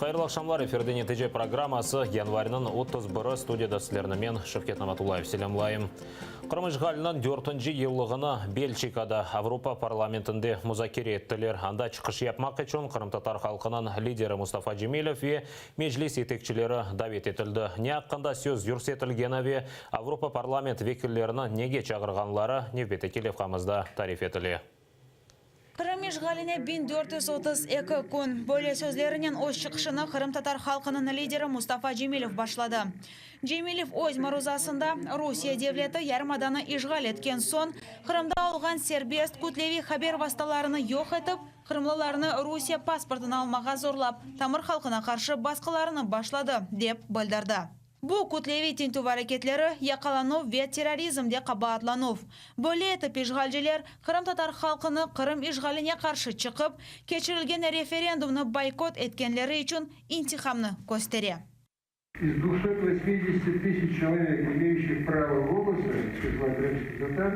Hayırlı aqşamlar, efirde Netice programması, yanvarniñ 31-i, studiyada sizlerni men, Şevket Namatullayev, selâmlayım. Qırım işğaliniñ dörtünci yıllığını Belçikada, Avropa parlamentinde muzakere ettiler. Anda çıqış yapmaq içün qırımtatar halqınıñ lideri Mustafa Cemilev ve Meclis yetekçileri davet etildi. Ne aqqında söz yürsetilgeni ve Avropa parlament vekillerini nege çağırğanları nevbetteki levhamızda tarif etile. Qırım işğaline 1432 kün. Böyle sözlerinen öz çıqışını qırımtatar halqınıñ lideri Mustafa Cemilev başladı. Cemilev öz maruzasında, Rusiye devleti yarımadanı işğal etken soñ, Qırımda olğan serbest kütleviy haber vastalarını yoq etip, qırımlılarnı Rusiye pasportını almağa zorlap, tamır halqına qarşı basqılarını başladı, dep bildirdi. Bu, kütleviy tintüv areketleri, yaqalanuv ve terrorizmde qabaatlanuv. Böyle etip işğalciler, qırımtatar halqını Qırım işğaline qarşı çıqıp, keçirilgen referendumnı boykot etkenleri içün intiqamnı köstere. İz dvuhsot vosmidesяти tısяч çelovek, imeyuşih pravo голоса, iz çисла krımских татар,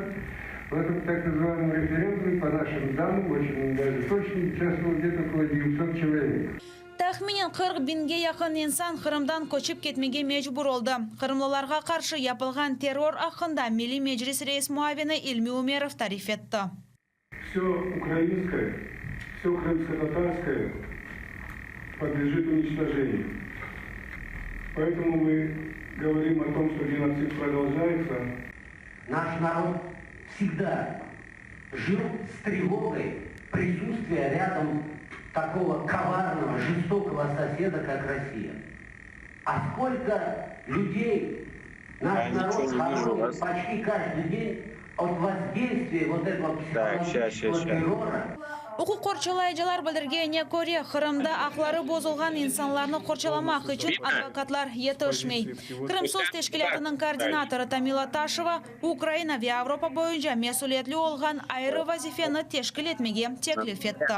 в этом так называемом референдуме, по нашим данным, очень даже точным, участвовало где-то около девятисот человек. Tahminen 40 biñge yaqın insan Qırımdan köçip ketmege mecbur oldı. Qırımlılarğa qarşı yapılğan terror aqqında Milliy Meclis reis muavini İlmi Umerov tarif etti. Vse ukrainskoye, vse krımskotatarskoye podlejit uniçtoženiyu. Poetomu mı govorim o tom, çto genotsid prodolžayetsâ. Naş narod vsegda jil s trevogay prisutstviya râdom takogo kovarnogo, jestokogo soseda, kak Rossiya. A skolko lyudey Я naş ничего narod не вижу horonit вас. poçti každıy den ot vozdeystviya vot etogo Так, ща, ща, psihologiçeskogo ща. terrora. Uquq qorçalayıcılar bildirgenine köre, Qırımda aqları bozulğan insanlarnı qorçalamaq içün advokatlar yetişmey. Krımsos teşkilâtınıñ koordinatorı Tamila Taşeva, Ukraina ve Avropa boyunca mesüliyetli olğan ayrı vazifeni teşkil etmege teklif etti.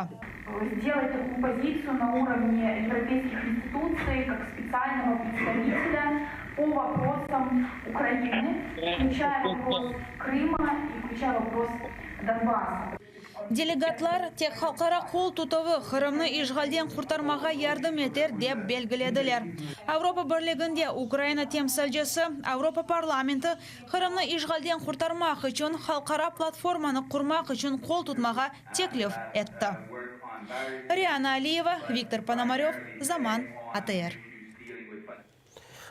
Sdelat takuyu pozitsiyu na urovne evropeyskih institutsiy, kak spetsialnogo predstavitelya po voprosam Ukrainy, vklüçaya vopros Krıma i vklüçaya vopros Donbassa. Delegatlar, tek halqara qol tutuvı Qırımnı işğalden qurtarmağa yardım eter, dep belgilediler. Avropa Birliginde Ukraina temsilcisi, Avropa parlamenti Qırımnı işğalden qurtarmaq içün halqara platformanı qurmaq içün qol tutmağa teklif etti. Riana Aliyeva, Viktor Ponomarev, Zaman, ATR.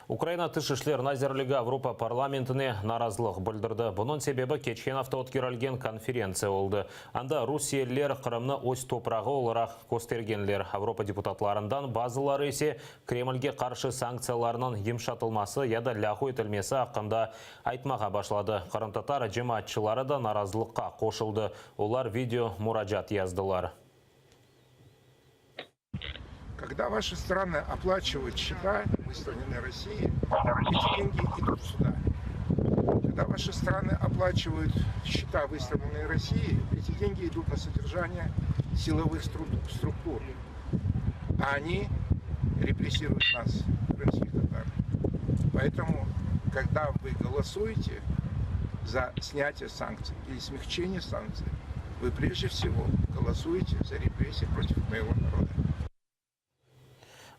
Ukraina Tış işler nazirligi Avropa parlamentine narazılıq bildirdi. Bunıñ sebebi keçken afta ötkerilgen konferentsiya oldı. Anda rusiyeliler Qırımnı öz toprağı olaraq köstergenler, Avropa deputatlarından bazıları ise Kremlge qarşı sanktsiyalarnıñ yımşatılması ya da lâğu etilmesi aqqında aytmağa başladı. Qırımtatar cemaatçıları da narazılıqqa qoşuldı, olar video muracaat yazdılar. Когда ваши страны оплачивают счета, выставленные России, эти деньги идут сюда. Когда ваши страны оплачивают счета, выставленные России, эти деньги идут на содержание силовых структур. А они репрессируют нас, крымских татар. Поэтому, когда вы голосуете за снятие санкций или смягчение санкций, вы прежде всего голосуете за репрессии против моего народа.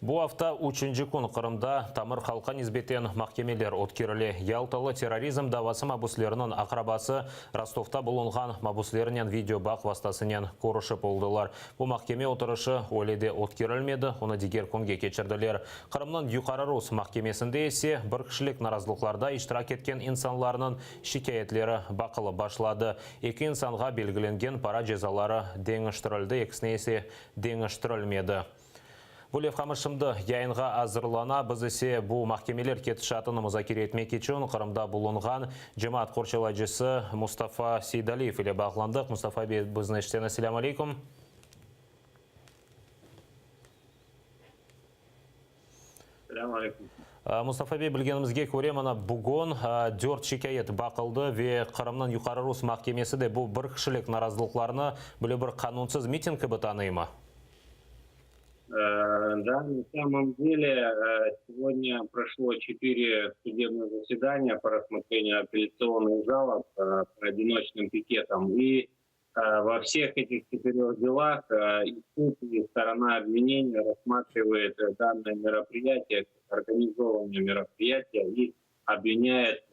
Bu afta üçünci kün Qırımda tamır halqqa nisbeten mahkemeler ötkerile. Yaltalı terrorizm davası mabüsleriniñ aqrabası Rostovda bulunğan mabüslernen videobağ vastasınen körüşip oldılar. Bu mahkeme oturışı öyle de ötkerilmedi, onı diger künge keçirdiler. Qırımnıñ Yuqarı rus mahkemesinde ise bir kişilik narazılıqlarda iştirak etken insanlarnıñ şikâyetleri baqılıp başladı. Eki insanğa belgilengen para cezaları deñiştirildi, ekisine ise deñiştirilmedi. Bu levhamız şimdi yayınğa azırlana, biz ise bu mahkemeler ketişatını muzakere etmek içün Qırımda bulunğan cemaat qorçalayıcısı Mustafa Seydaliyev ile bağlandıq. Mustafa bey, bizni eşitseñiz, selâm aleyküm. Selâm aleyküm. Mustafa bey, bilgenimizge köre, mana bugün dört şikâyet baqıldı ve Qırımnıñ Yuqarı Rus mahkemesi de bu bir kişilik narazılıqlarnı böyle bir qanunsız miting kibi tanıymı? Да, на самом деле сегодня прошло четыре судебных заседания по рассмотрению апелляционных жалоб по одиночным пикетам. И. Во всех этих четырех делах и суд, и сторона обвинения рассматривает данное мероприятие как организованное мероприятие и обвиняет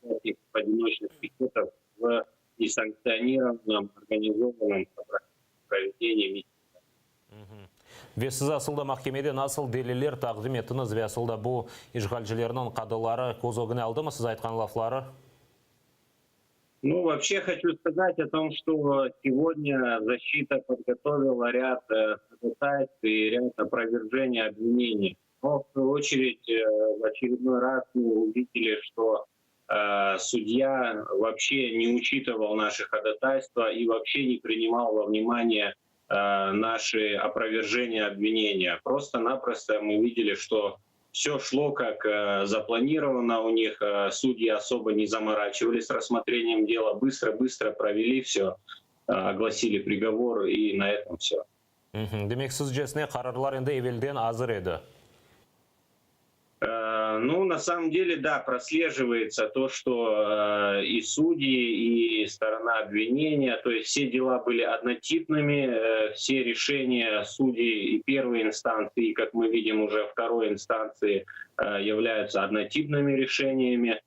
участников одиночных пикетов в несанкционированном организованном проведении митинга. Ve siz asılda mahkemede nasıl deliller taqdim ettiñiz ve asılda bu işğalcilerniñ qadıları köz ögüne aldımı siz aytqan lafları? Ну, вообще хочу сказать о том, что сегодня защита подготовила ряд ходатайств и ряд опровержений обвинений. Но, в свою очередь, в очередной раз мы увидели, что судья вообще не учитывал наши ходатайства и вообще не принимал во внимание наши опровержения обвинения. Просто-напросто мы видели, что все шло как запланировано у них, судьи особо не заморачивались с рассмотрением дела, быстро-быстро провели все, огласили приговор и на этом все. Demek, sizcesine qararlar endi evelden azır edi. Ну, на самом деле, да, прослеживается то, что и судьи, и сторона обвинения, то есть все дела были однотипными, все решения судей и первой инстанции, и, как мы видим, уже второй инстанции являются однотипными решениями.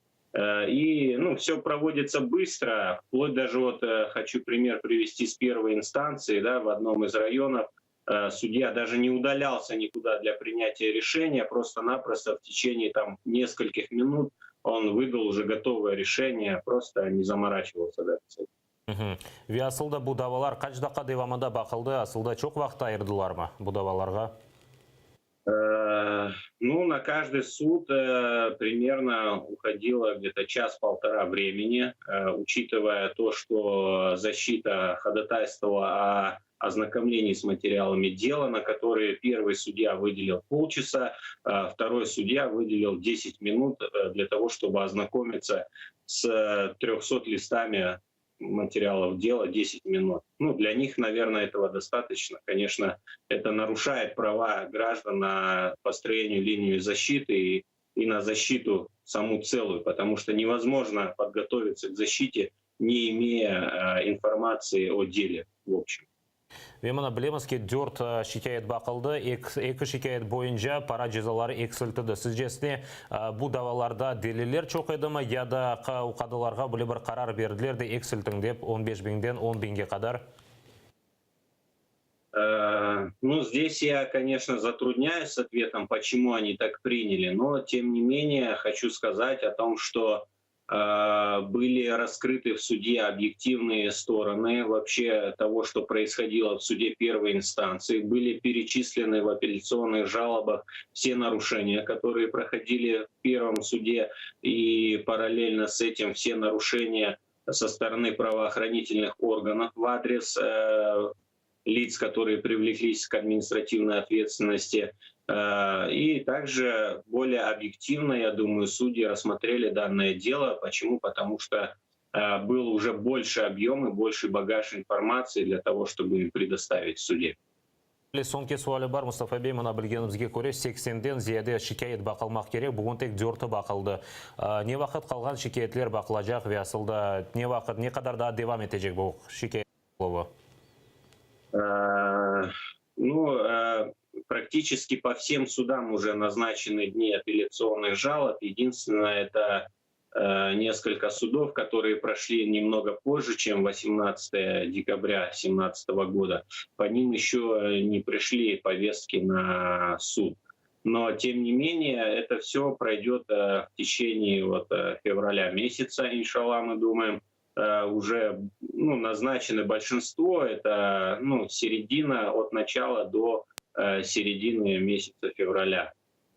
И ну, все проводится быстро, вплоть даже вот хочу пример привести с первой инстанции, да, в одном из районов судья даже не удалялся никуда для принятия решения, просто-напросто в течение там нескольких минут он выдал уже готовое решение, просто не заморачивался даже с этим. Ve asılda bu davalar qaç daqqa devamında baqıldı, asılda çoq vaqıt ayırdılarmı bu davalarğa? Ну, на каждый суд примерно уходило где-то час-полтора времени, учитывая то, что защита ходатайствовала о ознакомлении с материалами дела, на которые первый судья выделил полчаса, а второй судья выделил 10 минут для того, чтобы ознакомиться с 300 листами материалов дела 10 минут. Ну, для них, наверное, этого достаточно. Конечно, это нарушает права граждан на построение линии защиты и на защиту саму целую, потому что невозможно подготовиться к защите, не имея информации о деле в общем. Ve mına bilemiz ki, dört şikâyet baqıldı, eki şikâyet boyunca para cezaları eksiltildi. Sizcesine bu davalarda deliller çoq edimi ya da qadılarğa böyle bir qarar berdiler de eksiltiñ dep 15 biñden 10 biñge qadar? Ну, здесь я, конечно, затрудняюсь с ответом, почему они так приняли, но, тем не менее, хочу сказать о том, что были раскрыты в суде объективные стороны вообще того, что происходило в суде первой инстанции, были перечислены в апелляционных жалобах все нарушения, которые проходили в первом суде, и параллельно с этим все нарушения со стороны правоохранительных органов в адрес лиц, которые привлеклись к административной ответственности. И также более объективно, я думаю, судьи рассмотрели данное дело. Почему? Потому что был уже больше объем и больше багаж информации для того, чтобы им предоставить в суде. Soñki suali bar, Mustafa bey, mına bilgenimizge köre 80-den ziyade şikâyet baqılmaq kerek, bugün tek dörtü baqıldı. Ne vaqıt qalğan şikâyetler baqılacaq ve asılda ne vaqıt, ne qadar daa devam etecek bu şikâyet? Ну, практически по всем судам уже назначены дни апелляционных жалоб. Единственное, это несколько судов, которые прошли немного позже, чем 18 декабря 2017 года. По ним еще не пришли повестки на суд. Но, тем не менее, это все пройдет в течение вот февраля месяца, иншалла, мы думаем. Уже ну, назначены большинство, это ну, середина от начала до середины месяца февраля.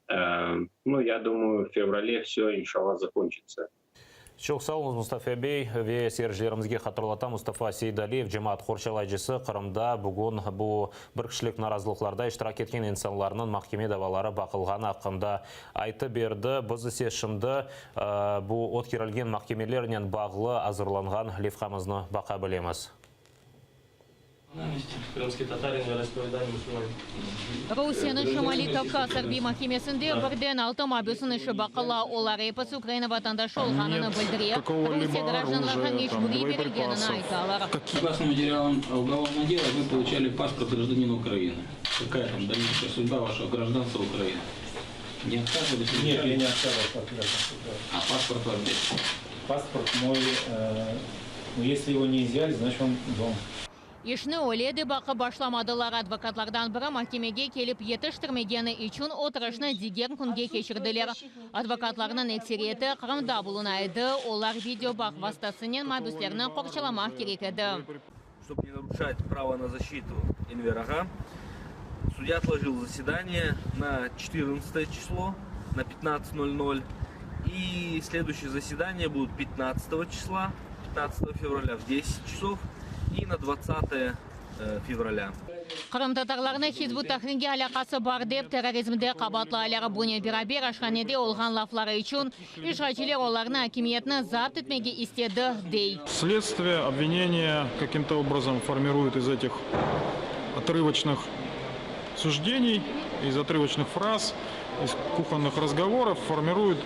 Ну, я думаю, в феврале все, иншалла, закончится. Çoq sağ oluñız, Mustafa bey, ve seyircilerimizge hatırlatam, Mustafa Seydaliyev, cemaat qorçalayıcısı, Qırımda bugün bu bir kişilik narazılıqlarda iştirak etken insanlarnıñ mahkeme davaları baqılğanı aqqında aytıp berdi. Biz ise şimdi bu ötkerilgen mahkemelernen bağlı azırlanğan levhamıznı baqa bilemiz. Rusiyeniñ Şimaliy Kavkaz arbiy mahkemesinde birden altı mabüsniñ işi baqıla. Olar episi Ukraina vatandaşı olğanını bildire, Rusiye grajdanlığı mecburiy berilgenini aytalar. İşni öyle de baqıp başlamadılar, advokatlardan biri mahkemege kelip yetiştirmegeni içün oturışnı diger künge keçirdiler. Advokatlarnıñ ekseriyeti Qırımda buluna edi, olar videobağ vastasınen mabüslerni qorçalamaq kerek edi. Ştob ne naruşat pravo na zaşçitu Enver ağa, sudya otlojil zasedaniye na çetırnadtsatoye çislo, na pyatnadtsat nol nol, i sleduyuşçeye zasedaniye budut pyatnadtsatogo çisla, pyatnadtsatogo fevralâ v desyat çasov i na dvadtsatoye fevralâ. Qırımtatarlarnı Hizb ut-Tahrirge alâqası bar dep terrorizmde qabaatlaylar. Bunen beraber, aşhanede olğan lafları içün işğalciler olarnı akimiyetni zapt etmege istedi, dey. Следствие, обвинение каким-то образом формирует из этих отрывочных суждений, из отрывочных фраз, из кухонных разговоров формирует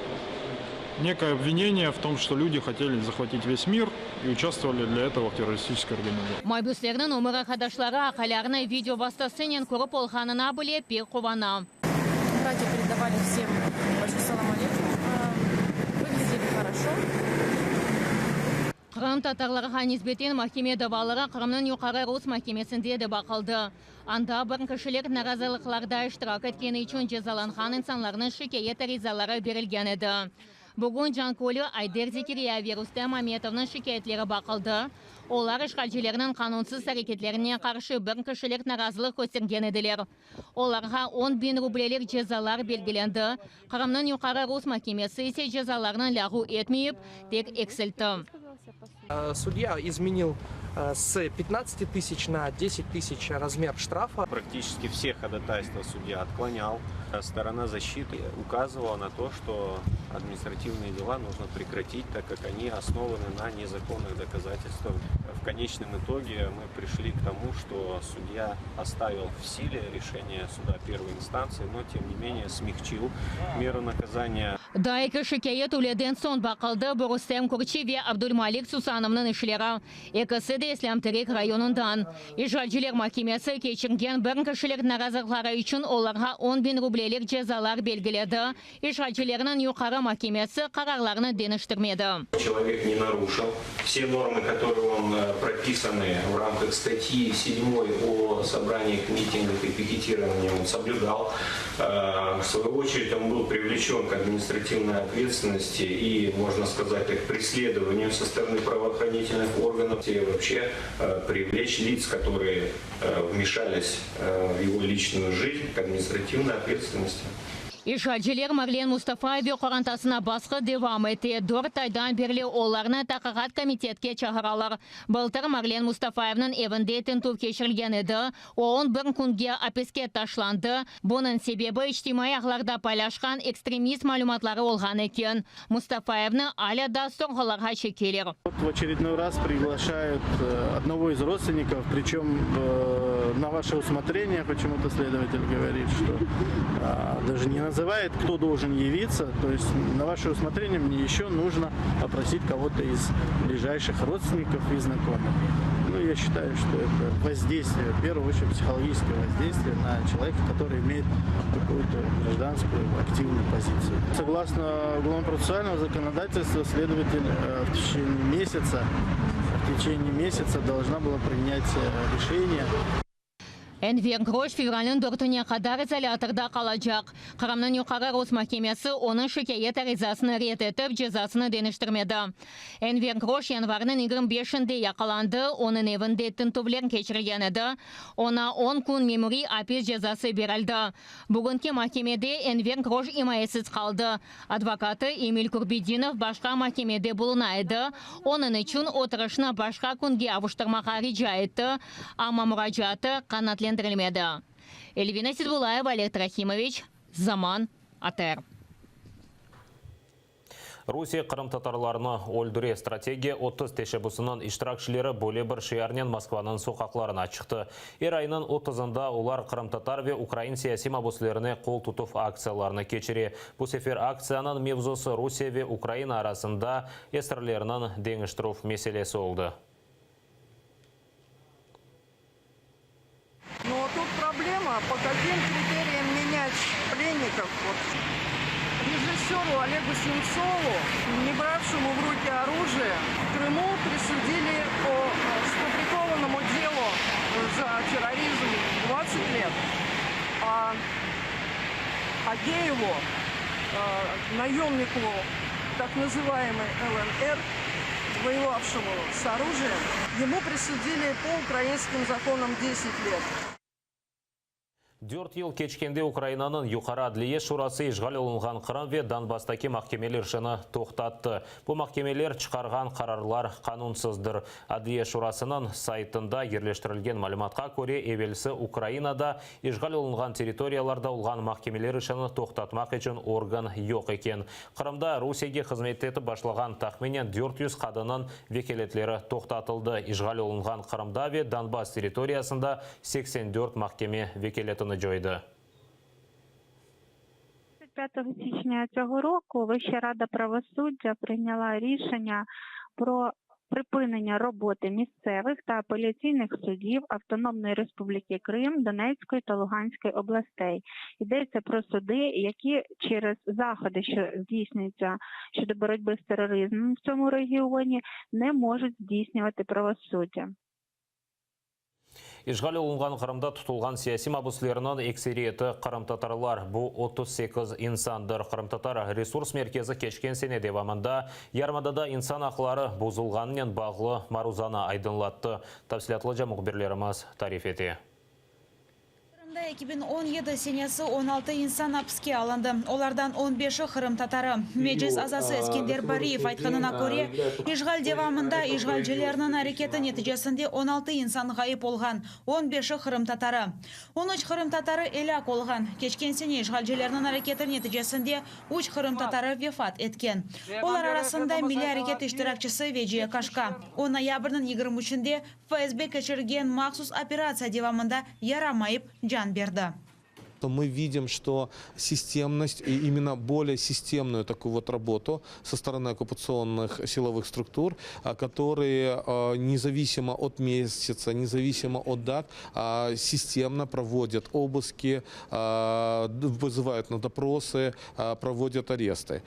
некое обвинение в том, что люди хотели захватить весь мир и участвовали для этого в террористической организации. Mabüslerniñ ömür arqadaşları aqaylarını video vastasınen körip olğanına bile pek quvana. Братья передавали всем большой салам алейкум. Выглядели хорошо. Qırımtatarlarğa nisbeten mahkeme davaları Qırımnıñ Yuqarı rus mahkemesinde de baqıldı. Anda bir kişilik narazılıqlarda iştirak etkeni içün cezalanğan insanlarnıñ şikâyet arizaları berilgen edi. Bugün Canköylü Ayder Zekirya ve Rustem Ametovnıñ şikâyetleri baqıldı. Olar işğalcilerniñ qanunsız areketlerine qarşı bir kişilik narazılıq köstergen ediler. Olarğa 10.000 rublelik cezalar belgilendi, Qırımnıñ Yuqarı rus mahkemesi ise cezalarnı lâğu etmeyip, tek eksiltti. Судья изменил с 15 тысяч на 10 тысяч размер штрафа. Практически все ходатайства судья отклонял. Сторона защиты указывала на то, что административные дела нужно прекратить, так как они основаны на незаконных доказательствах. В конечном итоге мы пришли к тому, что судья оставил в силе решение суда первой инстанции, но тем не менее смягчил меру наказания. Daa eki şikâyet üyleden soñ baqıldı, bu Rustem Kurçi ve Abdulmalik Susanovnıñ işleri. Ekisi de İslâm-Terek rayonından. İşğalciler mahkemesi keçirgen bir kişilik narazılıqları içün olarğa 10.000 rublelik cezalar belgiledi. İşğalcilerniñ Yuqarı mahkemesi qararlarnı deñiştirmedi. Человек не нарушил все нормы, которые он прописаны в рамках статьи 7 о собраниях, митингах и пикетировании, он соблюдал. В свою очередь он был привлечен к административной ответственности и, можно сказать, к преследованию со стороны правоохранительных органов и вообще привлечь лиц, которые вмешались в его личную жизнь, к административной ответственности. İşğalciler Marlen Mustafayev ve qorantasına basqı devam ete. Dört aydan berli olarnı Taqiqat komitetke çağıralar. Bıltır Marlen Mustafayevniñ evinde tintüv keçirilgen edi. O, 11 künge apiske taşlandı. Bunıñ sebebi içtimaiy ağlarda paylaşqan ekstremist malümatları olğan eken. Mustafayevni alâ da sorğularğa çekeler. В очередной раз приглашают одного из родственников, причем на ваше усмотрение, почему-то следователь говорит, что даже не называет, кто должен явиться. То есть на ваше усмотрение мне еще нужно опросить кого-то из ближайших родственников и знакомых. Ну, я считаю, что это воздействие, в первую очередь психологическое воздействие на человека, который имеет какую-то гражданскую активную позицию. Согласно уголовно-процессуального законодательства, следователь в течение месяца должна была принять решение. Enver Kroş fevralniñ dörtüne qadar izolâtorda qalacaq. Qırımnıñ Yuqarı rus mahkemesi onıñ şikâyet arizasını red etip, cezasını deñiştirmedi. Enver Kroş yanvarniñ 25-inde yaqalandı, onıñ evinde tintüvler keçirilgen edi. Oña 10 kün memuriy apis cezası berildi. Bugünki mahkemede Enver Kroş imayesiz qaldı. Advokatı Emil Kurbedinov başqa mahkemede buluna edi, onıñ içün oturışnı başqa künge avuştırmağa rica etti, amma muracaatı qanaatlendirilmedi. Elvina Seydbullayeva, Oleg Trahimoviç, Zaman, ATR. Rusiye qırımtatarlarnı öldüre, Strategiya 30 teşebbüsiniñ iştirakçileri böyle bir şiarnen Moskvanıñ soqaqlarına çıqtı. Er aynıñ otuzında olar qırımtatar ve ukrain siyasiy mabüslerine qol tutuv aktsiyalarını keçire. Bu sefer aktsiyanıñ mevzusı Rusiye ve Ukraina arasında esirlerniñ deñiştirüv meselesi oldı. Но тут проблема, по каким критериям менять пленников. Вот режиссеру Олегу Сенцову, не бравшему в руки оружие, в Крыму присудили по сфабрикованному делу за терроризм 20 лет. А Агееву, наемнику так называемой ЛНР, воевавшему с оружием, ему присудили по украинским законам 10 лет. Dört yıl keçkende Ukrainanıñ Yuqarı adliye şurası işğal olunğan Qırım ve Donbasstaki mahkemeler işini toqtattı. Bu mahkemeler çıqarğan qararlar qanunsızdır. Adliye şurasınıñ saytında yerleştirilgen malümatqa köre, evelsi Ukrainada işğal olunğan territoriyalarda olğan mahkemeler işini toqtatmaq içün organ yoq eken. Qırımda Rusiyege hızmet etip başlağan tahminen 400 qadınnıñ vekâletleri toqtatıldı. İşğal olunğan Qırımda ve Donbass territoriyasında 84 mahkeme vekâletini coydı. 5 січня цього року Вища рада правосуддя прийняла рішення про припинення роботи місцевих та апеляційних судів Автономної Республіки Крим, Донецької та Луганської областей. Йдеться про суди, які через заходи, що здійснюються щодо боротьби з тероризмом в цьому регіоні, не можуть здійснювати правосуддя. İşğal olunğan Qırımda tutulğan siyasiy mabüslerniñ ekseriyeti qırımtatarlar, bu 38 insandır. Qırımtatar resurs merkezi keçken sene devamında yarımadada insan aqları bozulğanınen bağlı maruzanı aydınlattı. Tafsilâtlıca mühbirlerimiz tarif ete. Qırımda 2017 senesi 16 insan apiske alındı, olardan on beşi qırımtatarı. Meclis azası Eskender Bariyev aytqanına köre, işğal devamında işğalcilerniñ areketi neticesinde 16 insan ğayıp olğan, on beşi qırımtatarı. On üç qırımtatarı elâk olğan. Keçken sene işğalcilerniñ areketi neticesinde üç qırımtatarı vefat etken. Olar arasında milliy areket iştirakçisi Veciye Kaşka. O, noyabrniñ 23-nde FSB keçirgen mahsus operatsiya devamında yaramayıp can berdi. Мы видим, что системность и именно более системную такую вот работу со стороны оккупационных силовых структур, которые независимо от месяца, независимо от дат, системно проводят обыски, вызывают на допросы, проводят аресты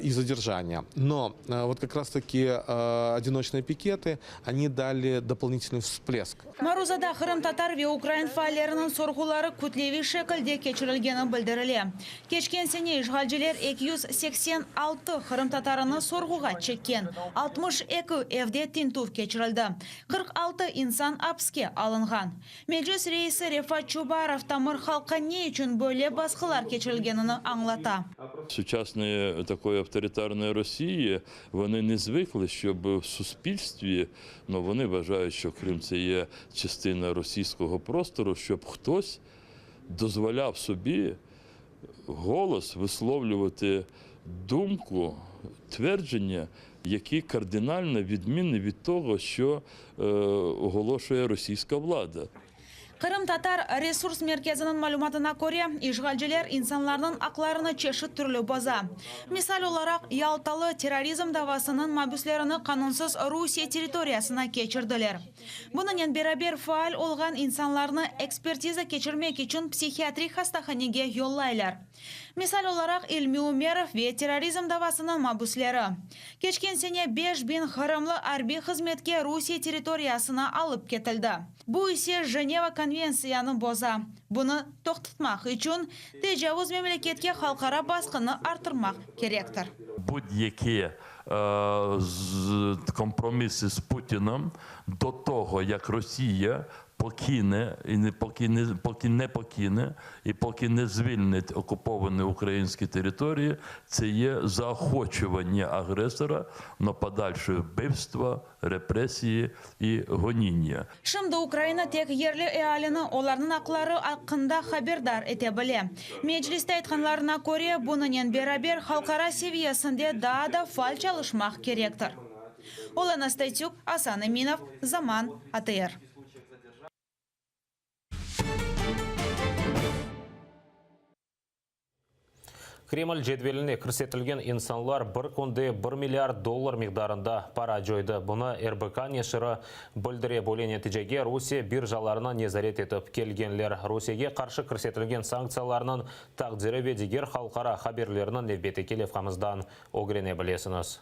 и задержания. Но вот как раз-таки одиночные пикеты, они дали дополнительный всплеск. Maruzada qırımtatar ve ukrain faalleriniñ sorğuları kütleviy şekilde keçirilgeni bildirile. Keçken sene işğalciler 286 qırımtatarını sorğuğa çekken, 62 evde tintüv keçirildi, 46 insan apiske alınğan. Meclis reisi Refat Çubarov tamır halqqa ne içün böyle basqılar keçirilgenini añlata. Сучасної такої авторитарної Росії вони не звикли, щоб в суспільстві, ну вони вважають, що Крим це є частина російського простору, щоб хтось дозволяв собі голос висловлювати думку, твердження, які кардинально відмінні від того, що е, оголошує російська влада. Qırımtatar resurs merkeziniñ malümatına köre, işğalciler insanlarnıñ aqlarını çeşit türlü boza. Misal olaraq, Yaltalı terrorizm davasınıñ mabüslerini qanunsız Rusiye territoriyasına keçirdiler. Bunıñnen beraber faal olğan insanlarnı ekspertiza keçirmek içün psihiatrik hastahanege yollaylar. Misal olaraq, İlmi Umerov ve terrorizm davasınıñ mabüsleri. Keçken sene 5000 qırımlı arbiy hızmetke Rusiye territoriyasına alıp ketildi. Bu ise Jeneva konventsiyanı boza. Bunı toqtatmaq içün tecavuz memleketke halqara basqını arttırmaq kerektir. Будь-які компроміси з Путіним до того, як Росія. Покине і не поки не поки не покине і поки не звільнить окуповані українські території, це є заохочування агресора на подальше вбивство, репресії і гоніння. Şimdi Ukraina tek yerli ealini olarnıñ aqları aqqında haberdar ete bile. Mecliste aytqanlarına köre, bunınen beraber halqara seviyesinde daa da faal çalışmaq kerektir. Olena Stetsük, Asan Eminov, Zaman, ATR. Kreml cedveline kirsetilgen insanlar bir künde bir milliard dollar miqdarında para coydı. Bunı RBK neşiri bildire. Böyle neticege Rusiye birjalarını nezaret etip kelgenler. Rusiyege qarşı kirsetilgen sanktsiyalarnıñ taqdiri ve diger halqara haberlerni nevbetteki levhamızdan ögrene bilesiñiz.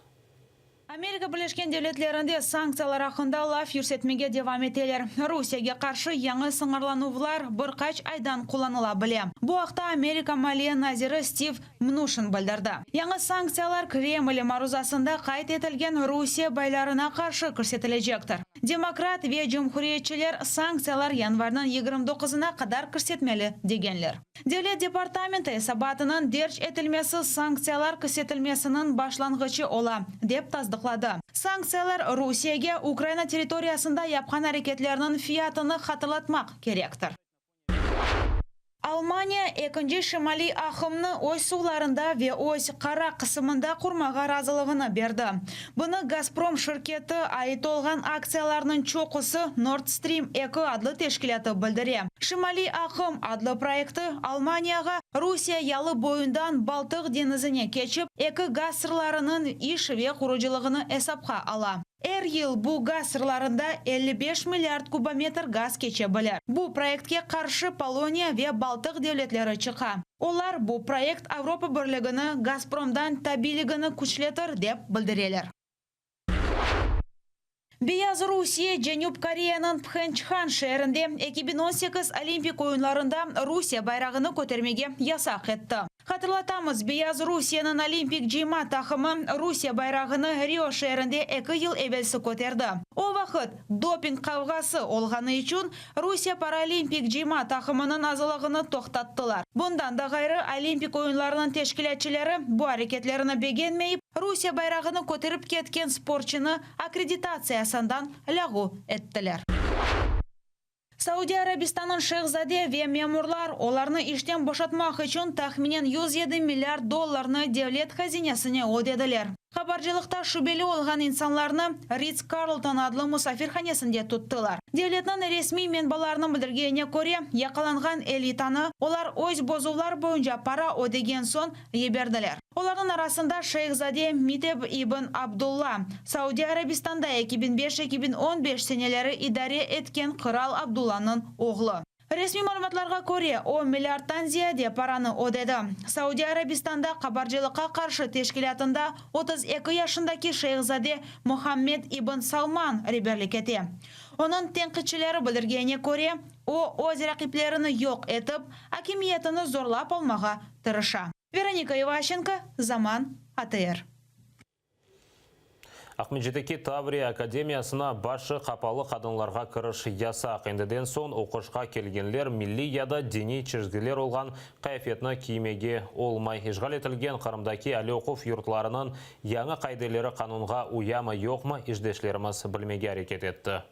Amerika Birleşken Devletlerinde sanktsiyalar aqqında laf yürsetmege devam eteler. Rusiyege qarşı yañı sıñırlanuvlar bir qaç aydan qullanıla bile. Bu aqta Amerika maliye naziri Stiv Mnuşin bildirdi. Yañı sanktsiyalar Kreml maruzasında qayd etilgen Rusiye baylarına qarşı kirsetilecektir. Demokrat ve cumhuriyetçiler sanktsiyalar yanvarniñ 29-ına qadar kirsetmeli degenler. Devlet departamenti esabatınıñ derc etilmesi sanktsiyalar kirsetilmesiniñ başlanğıçı ola, dep tasdıqladı. Sanktsiyalar Rusiyege Ukraina territoriyasında yapqan areketleriniñ fiyatını hatırlatmaq kerektir. Almaniya ekinci Şimaliy aqımnı öz suvlarında ve öz qara qısımında qurmağa razılığını berdi. Bunı Gazprom şirketi ait olğan aktsiyalarnıñ çoqusı Nord Stream 2 adlı teşkilâtı bildire. Şimaliy aqım adlı proyekti Almaniyağa Rusiye yalı boyundan Baltıq deñizine keçip, eki gaz sırlarınıñ iş ve qurucılığını esapqa ala. Er yıl bu gaz sırlarında 55 milliard kubometr gaz keçe bilir. Bu proyektke qarşı Poloniya ve Baltıq devletleri çıqa. Olar, bu proyekt Avropa Birligini Gazpromdan tabiligini küçletir, dep bildireler. Beyazrusiye Cenüp Koreyanıñ Phençhan şeerinde 2018 Olimpik oyunlarında Rusiye bayrağını kötermege yasaq etti. Hatırlatamız, Beyazrusiyeniñ olimpik cıyma taqımı Rusiye bayrağını Rio şeerinde eki yıl evelsi köterdi. O vaqıt, doping qavğası olğanı içün, Rusiye paralimpik cıyma taqımınıñ azalığını toqtattılar. Bundan da ğayrı, Olimpik oyunlarınıñ teşkilâtçıları bu areketlerini begenmeyip, Rusiye bayrağını köterip ketken sportçunı akkreditatsiyasından lâğu ettiler. Saudiy Arabistanıñ şehzade ve memurlar olarnı işten boşatmaq içün tahminen 107 milliard dollarnı devlet hazinesine ödediler. Qabarcılıqta şübeli olğan insanlarnı Ritz-Carlton adlı musafirhanesinde tuttılar. Devletniñ resmiy menbalarınıñ bildirgenine köre, yaqalanğan elitanı olar öz bozuvlar boyunca para ödegen soñ yiberdiler. Olarnıñ arasında şeyhzade Miteb ibn Abdulla, Saudiy Arabistanda 2005-2015 seneleri idare etken qıral Abdullanıñ oğlu. Resmiy malümatlarğa köre, o, milliardtan ziyade paranı ödedi. Saudiy Arabistanda qabarcılıqqa qarşı teşkilâtında 32 yaşındaki şeyhzade Muhammed ibn Salman reberlik ete. Onıñ tenqitçileri bildirgenine köre, o, öz raqiplerini yoq etip, akimiyetini zorlap almağa tırışa. Veronika İvaşenko, Zaman, ATR. Aqmescitteki Tavriya akademiyasına başı qapalı qadınlarğa kiriş yasaq. Endiden soñ oquşqa kelgenler milliy ya da diniy çizgiler olğan qıyafetni kiymege olmay. İşğal etilgen Qırımdaki aliy oquv yurtlarınıñ yañı qaideleri qanunğa uyamı yoqmı işdeşlerimiz bilmege areket etti.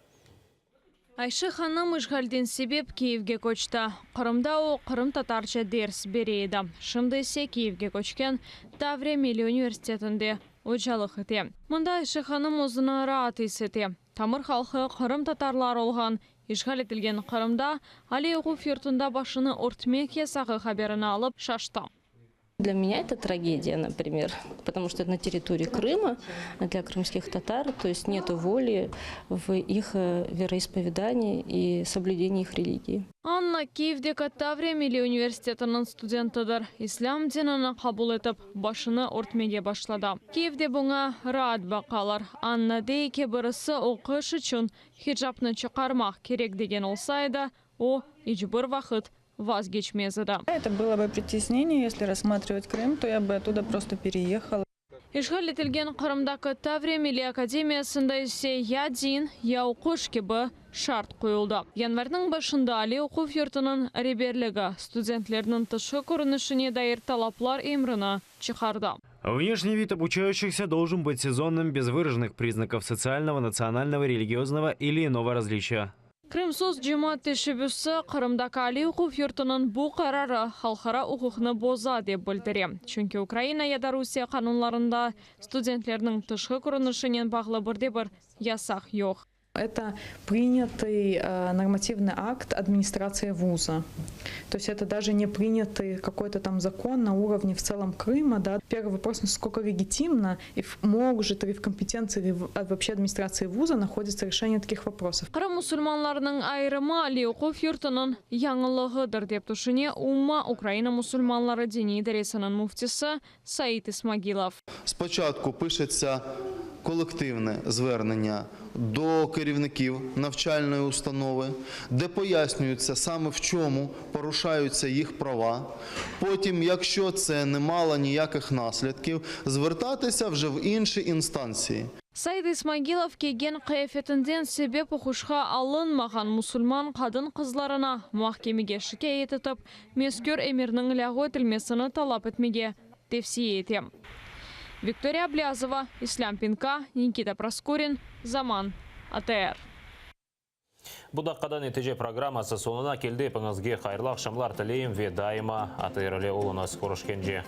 Ayşe hanım işğalden sebep Kiyevge köçti. Qırımda o, qırımtatarca ders bere edi. Şimdi ise Kiyevge köçken, Tavriya milliy universitetinde ocalıq ete. Mında Ayşe hanım özüni raat is ete. Tamır halqı qırımtatarlar olğan işğal etilgen Qırımda aliy oquv yurtunda başını örtmek yasağı haberini alıp şaştı. Для меня это трагедия, например, потому что это на территории Крыма, для крымских татар, то есть нету воли в их э, вероисповедании и соблюдении их религии. Anna Kiyevdeki Tavriya milliy universitetiniñ studentidir. İslâm dinini qabul etip, başını örtmege başladı. Kiyevde buña raat baqalar. Anna dey ki, birisi oquş içün hicapnı çıqarmaq kerek degen olsa edi, o, iç bir vaqıt vazgeçmez edi. Это было бы притеснение, если рассматривать Крым, то я бы оттуда просто переехала. İşğal etilgen Qırımdaki Tavriya Milliy akademiyasında ise ya din, ya oquş kibi şart qoyuldı. Yanvarniñ başında aliy oquv yurtunıñ reberligi studentlerniñ tışqı körünişine dair talaplar emrini çıqardı. Внешний вид обучающихся должен быть сезонным без выраженных признаков социального, национального, религиозного или иного различия. Krımsos cemaat teşebbüsi Qırımdaki aliy oquv yurtunıñ bu qararı halqara uquqnı boza, dep bildire. Çünki Ukraina ya da Rusiye qanunlarında studentlerniñ tışqı körünişinen bağlı bir de bir yasaq yoq. Это принятый нормативный акт администрации вуза. То есть это даже не принятый какой-то там закон на уровне в целом Крыма. Да. Первый вопрос, насколько легитимно и может ли в компетенции вообще администрации вуза находится решение таких вопросов. Qırım musulmanlarınıñ ayırımı aliy oquv yurtunıñ yañılığıdır, dep tüşüne Umma Ukraina musulmanları diniy idaresiniñ müftisi Said İsmagilov. Спочатку пишеться колективне звернення до керівників навчальної установи, де пояснюється саме в чому порушаються їх права. Потім, якщо це не мало ніяких наслідків, звертатися вже в інші інстанції. Said İsmagilov kiygen qıyafetinden sebep oquşqa alınmağan musulman qadın-qızlarına mahkemege şikâyet etip, mezkür emirniñ lâğu etilmesini talap etmege tevsiye ete. Viktoriya Ablâzova, İslâm Pinka, Nikita Proskurin, Zaman, ATR. Bu daqqada Netice programması soñuna keldi. Epiñizge hayırlı aqşamlar tileyim ve daima ATR ile oluñız. Körüşkence.